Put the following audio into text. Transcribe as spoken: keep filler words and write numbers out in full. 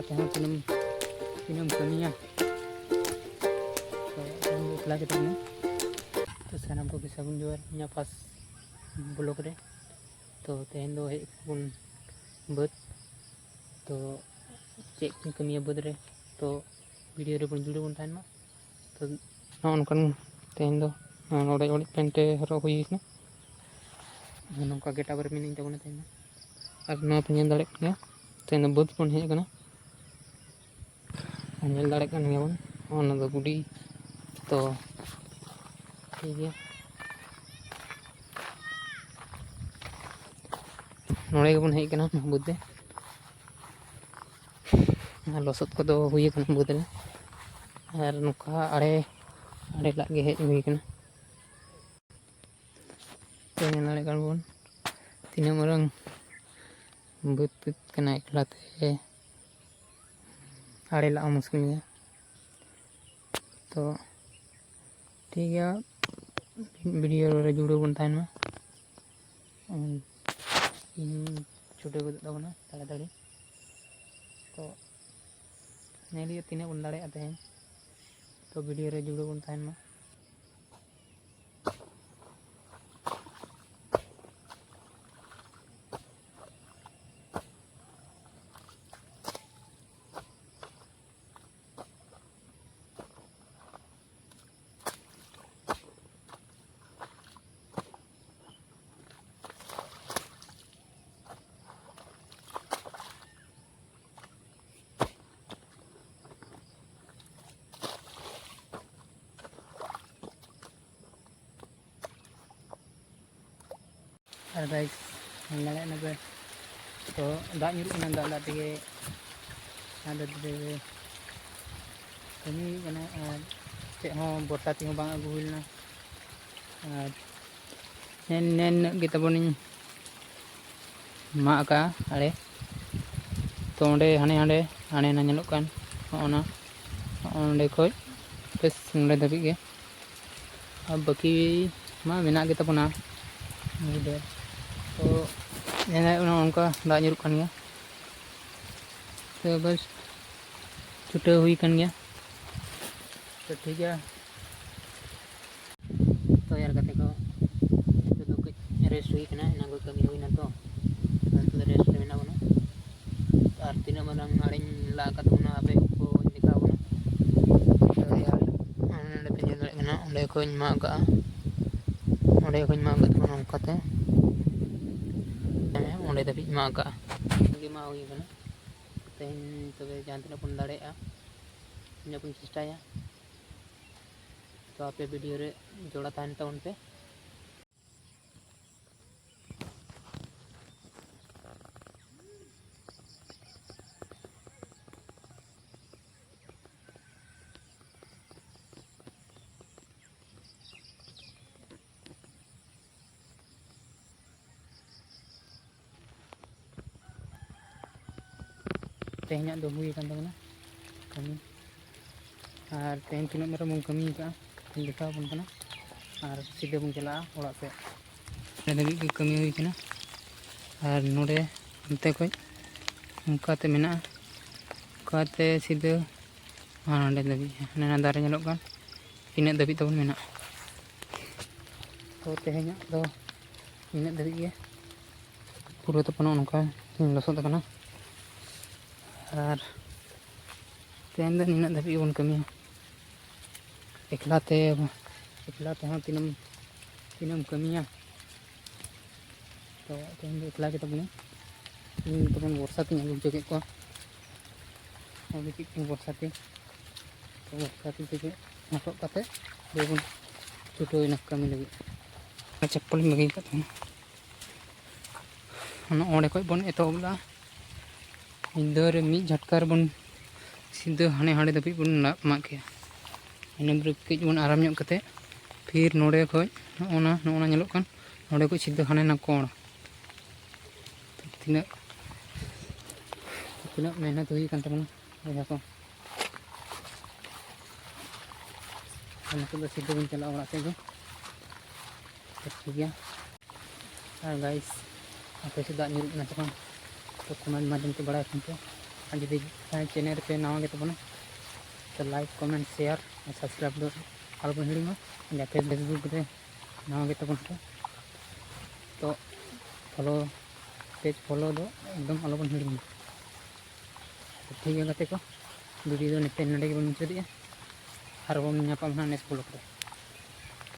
ᱛᱮᱦᱚᱸ ᱛᱤᱱᱟᱹᱜ ᱛᱤᱱᱟᱹᱜ ᱮᱢ ᱠᱟᱹᱢᱤᱭᱟ᱾ ᱛᱚ ᱤᱧ ᱫᱚ ᱮᱠᱞᱟ ᱜᱮ ᱛᱟᱦᱮᱱᱟ᱾ ᱛᱚ ᱥᱟᱱᱟᱢ ᱠᱚᱜᱮ ᱥᱟᱹᱜᱩᱱ ᱡᱚᱦᱟᱨ ᱤᱧᱟᱹᱜ ᱯᱷᱟᱥᱴ ᱵᱞᱚᱜ ᱨᱮ᱾ ᱛᱚ ᱛᱮᱦᱮᱧ ᱫᱚ ᱦᱮᱡ ᱵᱚᱱ ᱵᱟᱹᱫᱽ᱾ ᱛᱚ ᱪᱮᱫ ᱠᱚᱧ ᱠᱟᱹᱢᱤᱭᱟ ᱵᱟᱹᱫᱽ ᱨᱮ, ᱛᱚ ᱵᱷᱤᱰᱤᱭᱳ ᱨᱮᱵᱚᱱ ᱡᱩᱲᱟᱹᱣ ᱵᱚᱱ ᱛᱟᱦᱮᱱ ᱢᱟ᱾ ᱛᱚ ᱱᱚᱜᱼᱚ ᱱᱚᱝᱠᱟᱱ ᱛᱮᱦᱮᱧ ᱫᱚ ᱱᱚᱣᱟ ᱚᱲᱮᱡ ᱚᱲᱮᱡ ᱯᱮᱱᱴ ᱦᱚᱨᱚᱜ ᱦᱩᱭ ᱠᱟᱱᱟ᱾ ᱱᱚᱝᱠᱟ ᱜᱮᱴᱟᱯ ᱨᱮ ᱢᱤᱱᱟᱹᱧ ᱛᱟᱵᱚᱱᱟ ᱛᱮᱦᱮᱧ ᱫᱚ᱾ ᱟᱨ ᱱᱚᱣᱟ ᱯᱮ ᱧᱮᱞ ᱫᱟᱲᱮᱭᱟᱜ ᱠᱟᱱ ᱜᱮᱭᱟ, ᱛᱮᱦᱮᱧ ᱫᱚ ᱵᱟᱹᱫᱽ ᱵᱚᱱ ᱦᱮᱡ ᱟᱠᱟᱱᱟ᱾ ᱟᱨ ᱧᱮᱞ ᱫᱟᱲᱮᱭᱟᱜ ᱠᱟᱱ ᱜᱮᱭᱟᱵᱚᱱ, ᱚᱱᱟ ᱫᱚ ᱜᱩᱰᱤ᱾ ᱛᱚ ᱴᱷᱤᱠ ᱜᱮᱭᱟ, ᱱᱚᱰᱮ ᱜᱮᱵᱚᱱ ᱦᱮᱡ ᱟᱠᱟᱱᱟ ᱱᱚᱣᱟ ᱵᱟᱹᱫᱽ ᱨᱮ᱾ ᱟᱨ ᱞᱚᱥᱚᱫ ᱠᱚᱫᱚ ᱦᱩᱭ ᱟᱠᱟᱱᱟ ᱵᱟᱹᱫᱽ ᱨᱮ᱾ ᱟᱨ ᱱᱚᱝᱠᱟ ᱟᱲᱮ, ᱟᱲᱮ ᱞᱟᱜ ᱜᱮ ᱦᱮᱡ ᱦᱩᱭ ᱟᱠᱟᱱᱟ᱾ ᱛᱚ ᱧᱮᱞ ᱫᱟᱲᱮᱭᱟᱜ ᱠᱟᱱ ᱵᱚᱱ ᱛᱤᱱᱟᱹᱜ ᱢᱟᱨᱟᱝ ᱵᱟᱹᱫᱽ ᱠᱟᱱᱟ, ᱮᱠᱞᱟ ᱛᱮ ᱟᱲᱮ ᱞᱟᱜ ᱦᱚᱸ ᱢᱩᱥᱠᱤᱞ ᱜᱮᱭᱟ᱾ ᱛᱚ ᱴᱷᱤᱠ ᱜᱮᱭᱟ, ᱵᱷᱤᱰᱤᱭᱳ ᱨᱮ ᱡᱩᱲᱟᱹᱣ ᱵᱚᱱ ᱛᱟᱦᱮᱱ ᱢᱟ᱾ ᱤᱧ ᱪᱷᱩᱴᱟᱹᱣ ᱜᱚᱫᱚᱜ ᱛᱟᱵᱚᱱᱟ ᱛᱟᱲᱟᱛᱟᱲᱤ᱾ ᱛᱚ ᱧᱮᱞ ᱦᱩᱭᱩᱜᱼᱟ ᱛᱤᱱᱟᱹᱜ ᱵᱚᱱ ᱫᱟᱲᱮᱭᱟᱜᱼᱟ ᱛᱮᱦᱮᱧ᱾ ᱛᱚ ᱵᱷᱤᱰᱤᱭᱳ ᱨᱮ ᱡᱩᱲᱟᱹᱣ ᱵᱚᱱ ᱛᱟᱦᱮᱱ ᱢᱟ᱾ ᱟᱨ ᱜᱟᱭᱤᱥ, ᱧᱮᱞ ᱫᱟᱲᱮᱭᱟᱜ ᱠᱟᱱᱟ ᱯᱮ, ᱛᱚ ᱫᱟᱜ ᱧᱩᱨᱩᱜ ᱠᱟᱱᱟ, ᱫᱟᱜ ᱫᱟᱜ ᱛᱮᱜᱮ ᱟᱫᱚ ᱛᱮᱜᱮ ᱠᱟᱹᱢᱤ ᱦᱩᱭᱩᱜ ᱠᱟᱱᱟ᱾ ᱟᱨ ᱪᱮᱫ ᱦᱚᱸ ᱵᱚᱨᱥᱟ ᱛᱮᱦᱚᱸ ᱵᱟᱝ ᱟᱹᱜᱩ ᱦᱩᱭ ᱞᱮᱱᱟ᱾ ᱟᱨ ᱱᱮᱱ ᱱᱮᱱ ᱜᱮ ᱛᱟᱵᱚᱱᱤᱧ ᱢᱟᱜ ᱟᱠᱟᱫᱼᱟ ᱟᱲᱮ᱾ ᱛᱚ ᱚᱸᱰᱮ ᱦᱟᱸᱰᱮ ᱦᱟᱸᱰᱮ ᱦᱟᱸᱰᱮ ᱱᱟ ᱧᱮᱞᱚᱜ ᱠᱟᱱ ᱦᱚᱸᱜᱼᱚ ᱱᱟ, ᱦᱚᱸᱜᱼᱚ ᱱᱚᱸᱰᱮ ᱠᱷᱚᱡ ᱵᱮᱥ ᱱᱚᱸᱰᱮ ᱫᱷᱟᱹᱵᱤᱡ ᱜᱮ᱾ ᱟᱨ ᱵᱟᱹᱠᱤ ᱢᱟ ᱢᱮᱱᱟᱜ ᱜᱮ ᱛᱟᱵᱚᱱᱟ᱾ ᱛᱚ ᱧᱮᱞ ᱚᱱᱮ ᱚᱱᱠᱟ ᱫᱟᱜ ᱧᱩᱨᱩᱜ ᱠᱟᱱ ᱜᱮᱭᱟ᱾ ᱛᱚ ᱵᱟᱥ, ᱪᱷᱩᱴᱟᱹᱣ ᱦᱩᱭ ᱟᱠᱟᱱ ᱜᱮᱭᱟ᱾ ᱛᱚ ᱴᱷᱤᱠ ᱜᱮᱭᱟ, ᱛᱚ ᱭᱟᱨ ᱜᱟᱛᱮ ᱠᱚ, ᱱᱤᱛᱚᱜ ᱫᱚ ᱠᱟᱹᱡ ᱨᱮᱥᱴ ᱦᱩᱭ ᱠᱟᱱᱟ, ᱮᱱᱟᱝ ᱠᱚ ᱠᱟᱹᱢᱤ ᱦᱩᱭᱱᱟ ᱛᱚ, ᱱᱤᱛᱚᱜ ᱫᱚ ᱨᱮᱥᱴ ᱨᱮ ᱢᱮᱱᱟᱜ ᱵᱚᱱᱟ᱾ ᱟᱨ ᱛᱤᱱᱟᱹᱜ ᱢᱟᱨᱟᱝ ᱟᱲᱮᱧ ᱞᱟ ᱟᱠᱟᱫ ᱛᱟᱵᱚᱱᱟ ᱟᱯᱮ ᱠᱚ ᱫᱮᱠᱷᱟᱣ ᱵᱚᱱᱟ᱾ ᱛᱚ ᱭᱟᱨ, ᱱᱚᱸᱰᱮ ᱯᱮ ᱧᱮᱞ ᱫᱟᱲᱮᱭᱟᱜ ᱠᱟᱱᱟ, ᱚᱸᱰᱮ ᱠᱷᱚᱱ ᱢᱟᱜ ᱠᱟᱜᱼᱟ, ᱚᱸᱰᱮ ᱠᱷᱚᱱ ᱢᱟᱜ ᱠᱟᱜ ᱛᱟᱵᱚᱱᱟ ᱱᱚᱝᱠᱟᱛᱮ, ᱚᱸᱰᱮ ᱫᱷᱟᱹᱵᱤᱡ ᱢᱟᱜ ᱠᱟᱜᱼᱟ, ᱜᱮ ᱢᱟᱜ ᱦᱩᱭ ᱠᱟᱱᱟ᱾ ᱛᱮᱦᱮᱧ ᱛᱚᱵᱮ ᱡᱟᱦᱟᱸ ᱛᱤᱱᱟᱹᱜ ᱵᱚᱱ ᱫᱟᱲᱮᱭᱟᱜᱼᱟ, ᱤᱱᱟᱹᱜ ᱵᱚᱱ ᱪᱮᱥᱴᱟᱭᱟ᱾ ᱛᱚ ᱟᱯᱮ ᱵᱷᱤᱰᱤᱭᱳ ᱨᱮ ᱡᱚᱲᱟᱣ ᱛᱟᱦᱮᱱ ᱛᱟᱵᱚᱱ ᱯᱮ᱾ ᱛᱮᱦᱮᱧᱟᱜ ᱫᱚ ᱦᱩᱭ ᱟᱠᱟᱱ ᱛᱟᱵᱚᱱᱟ ᱠᱟᱹᱢᱤ᱾ ᱟᱨ ᱛᱮᱦᱮᱧ ᱛᱤᱱᱟᱹᱜ ᱢᱟᱨᱟᱝ ᱵᱚᱱ ᱠᱟᱹᱢᱤ ᱟᱠᱟᱫᱼᱟ, ᱫᱮᱠᱷᱟᱣ ᱟᱵᱚᱱ ᱠᱟᱱᱟ᱾ ᱟᱨ ᱥᱤᱫᱷᱟᱹ ᱵᱚᱱ ᱪᱟᱞᱟᱜᱼᱟ ᱚᱲᱟᱜ ᱥᱮᱫ᱾ ᱱᱤᱭᱟᱹ ᱫᱷᱟᱹᱵᱤᱡ ᱜᱮ ᱠᱟᱹᱢᱤ ᱦᱩᱭ ᱠᱟᱱᱟ᱾ ᱟᱨ ᱱᱚᱰᱮ ᱚᱱᱛᱮ ᱠᱷᱚᱡ ᱚᱱᱠᱟᱛᱮ ᱢᱮᱱᱟᱜᱼᱟ, ᱚᱱᱠᱟᱛᱮ ᱥᱤᱫᱷᱟᱹ ᱦᱟᱸᱰᱮ ᱫᱷᱟᱹᱵᱤᱡ, ᱦᱟᱱᱮ ᱚᱱᱟ ᱫᱟᱨᱮ ᱧᱮᱞᱚᱜ ᱠᱟᱱ, ᱤᱱᱟᱹᱜ ᱫᱷᱟᱹᱵᱤᱡ ᱛᱟᱵᱚᱱ ᱢᱮᱱᱟᱜᱼᱟ᱾ ᱛᱚ ᱛᱮᱦᱮᱧᱟᱜ ᱫᱚ ᱤᱱᱟᱹᱜ ᱫᱷᱟᱹᱵᱤᱡ ᱜᱮ᱾ ᱯᱩᱨᱟᱹ ᱛᱟᱵᱚᱱ ᱱᱚᱜᱼᱚ ᱱᱚᱝᱠᱟ ᱞᱚᱥᱚᱫ ᱟᱠᱟᱱᱟ᱾ ᱟᱨ ᱛᱮᱦᱮᱧ ᱫᱚ ᱱᱤᱱᱟᱹᱜ ᱫᱷᱟᱹᱵᱤᱡ ᱜᱮᱵᱚᱱ ᱠᱟᱹᱢᱤᱭᱟ᱾ ᱮᱠᱞᱟ ᱛᱮ, ᱮᱠᱞᱟ ᱛᱮᱦᱚᱸ ᱛᱤᱱᱟᱹᱜ ᱮᱢ, ᱛᱤᱱᱟᱹᱜ ᱮᱢ ᱠᱟᱹᱢᱤᱭᱟ? ᱛᱚ ᱛᱮᱦᱮᱧ ᱫᱚ ᱮᱠᱞᱟ ᱜᱮ ᱛᱟᱵᱚᱱᱟ᱾ ᱤᱧ ᱛᱟᱵᱚᱱ ᱵᱚᱨᱥᱟ ᱛᱤᱧ ᱟᱹᱜᱩ ᱦᱚᱪᱚ ᱠᱮᱫ ᱠᱚᱣᱟ᱾ ᱟᱹᱜᱩ ᱠᱮᱫ ᱠᱚᱣᱟ ᱵᱚᱨᱥᱟ ᱛᱤ᱾ ᱛᱚ ᱵᱚᱨᱥᱟ ᱛᱤ ᱛᱮᱜᱮ ᱦᱚᱴᱚᱜ ᱠᱟᱛᱮ ᱵᱚᱱ ᱪᱷᱩᱴᱟᱹᱣ ᱮᱱᱟ ᱠᱟᱹᱢᱤ ᱞᱟᱹᱜᱤᱫ᱾ ᱪᱟᱯᱯᱚᱞ ᱤᱧ ᱵᱟᱹᱜᱤ ᱟᱠᱟᱫ ᱛᱟᱵᱚᱱᱟ᱾ ᱚᱱᱟ ᱚᱸᱰᱮ ᱠᱷᱚᱡ ᱵᱚᱱ ᱮᱛᱚᱦᱚᱵ ᱞᱮᱫᱟ᱾ ᱧᱤᱫᱟᱹ ᱨᱮ ᱢᱤᱫ ᱡᱷᱟᱴᱠᱟ ᱨᱮᱵᱚᱱ ᱥᱤᱫᱷᱟᱹ ᱦᱟᱱᱮ ᱦᱟᱸᱰᱮ ᱫᱷᱟᱹᱵᱤᱡ ᱵᱚᱱ ᱢᱟᱜ ᱠᱮᱜᱼᱟ᱾ ᱤᱱᱟᱹ ᱯᱚᱨᱮ ᱠᱟᱹᱡ ᱵᱚᱱ ᱟᱨᱟᱢ ᱧᱚᱜ ᱠᱟᱛᱮ, ᱯᱷᱤᱨ ᱱᱚᱰᱮ ᱠᱷᱚᱡ ᱱᱚᱜᱼᱚ ᱱᱟ, ᱱᱚᱜᱼᱚ ᱱᱟ ᱧᱮᱞᱚᱜ ᱠᱟᱱ, ᱱᱚᱰᱮ ᱠᱷᱚᱡ ᱥᱤᱫᱷᱟᱹ ᱦᱟᱱᱮ ᱱᱟ ᱠᱚᱬ᱾ ᱛᱤᱱᱟᱹᱜ, ᱛᱤᱱᱟᱹᱜ ᱢᱮᱦᱱᱚᱛ ᱦᱩᱭ ᱟᱠᱟᱱ ᱛᱟᱵᱚᱱᱟ ᱵᱚᱭᱦᱟ ᱠᱚ᱾ ᱟᱨ ᱱᱤᱛᱚᱜ ᱫᱚ ᱥᱤᱫᱷᱟᱹ ᱵᱚᱱ ᱪᱟᱞᱟᱜᱼᱟ ᱚᱲᱟᱜ ᱥᱮᱫ ᱜᱮ᱾ ᱛᱚ ᱴᱷᱤᱠ ᱜᱮᱭᱟ᱾ ᱟᱨ ᱜᱟᱭᱤᱥ, ᱟᱯᱮ ᱥᱮᱫ ᱫᱟᱜ ᱧᱩᱨᱩᱜ ᱠᱟᱱᱟ ᱥᱮ ᱵᱟᱝ? ᱛᱚ ᱠᱚᱢᱮᱱᱴ ᱢᱟᱫᱽᱫᱷᱚᱢ ᱛᱮ ᱵᱟᱲᱟᱭ ᱠᱷᱟᱱ ᱯᱮ᱾ ᱟᱨ ᱡᱩᱫᱤ ᱡᱟᱦᱟᱸᱭ ᱪᱮᱱᱮᱞ ᱨᱮᱯᱮ ᱱᱟᱣᱟ ᱜᱮ ᱛᱟᱵᱚᱱᱟ, ᱛᱚ ᱞᱟᱭᱤᱠ, ᱠᱚᱢᱮᱱᱴ, ᱥᱮᱭᱟᱨ ᱟᱨ ᱥᱟᱵᱥᱠᱨᱟᱭᱤᱵ ᱫᱚ ᱟᱞᱚᱵᱚᱱ ᱦᱤᱲᱤᱧ ᱢᱟ᱾ ᱡᱟᱦᱟᱸᱭ ᱯᱷᱮᱥᱵᱩᱠ ᱨᱮ ᱱᱟᱣᱟ ᱜᱮ ᱛᱟᱵᱚᱱ ᱯᱮ, ᱛᱚ ᱯᱷᱚᱞᱳ, ᱯᱮᱡᱽ ᱯᱷᱚᱞᱳ ᱫᱚ ᱮᱠᱫᱚᱢ ᱟᱞᱚᱵᱚᱱ ᱦᱤᱲᱤᱧ ᱢᱟ᱾ ᱴᱷᱤᱠ ᱜᱮᱭᱟ ᱜᱟᱛᱮ ᱠᱚ, ᱵᱷᱤᱰᱤᱭᱳ ᱫᱚ ᱱᱤᱛᱚᱜ ᱱᱚᱰᱮ ᱜᱮᱵᱚᱱ ᱢᱩᱪᱟᱹᱫᱮᱜᱼᱟ᱾ ᱟᱨᱵᱚᱱ ᱧᱟᱯᱟᱢᱟ ᱱᱟᱦᱟᱜ ᱱᱮᱠᱥᱴ ᱵᱞᱚᱜ ᱨᱮ᱾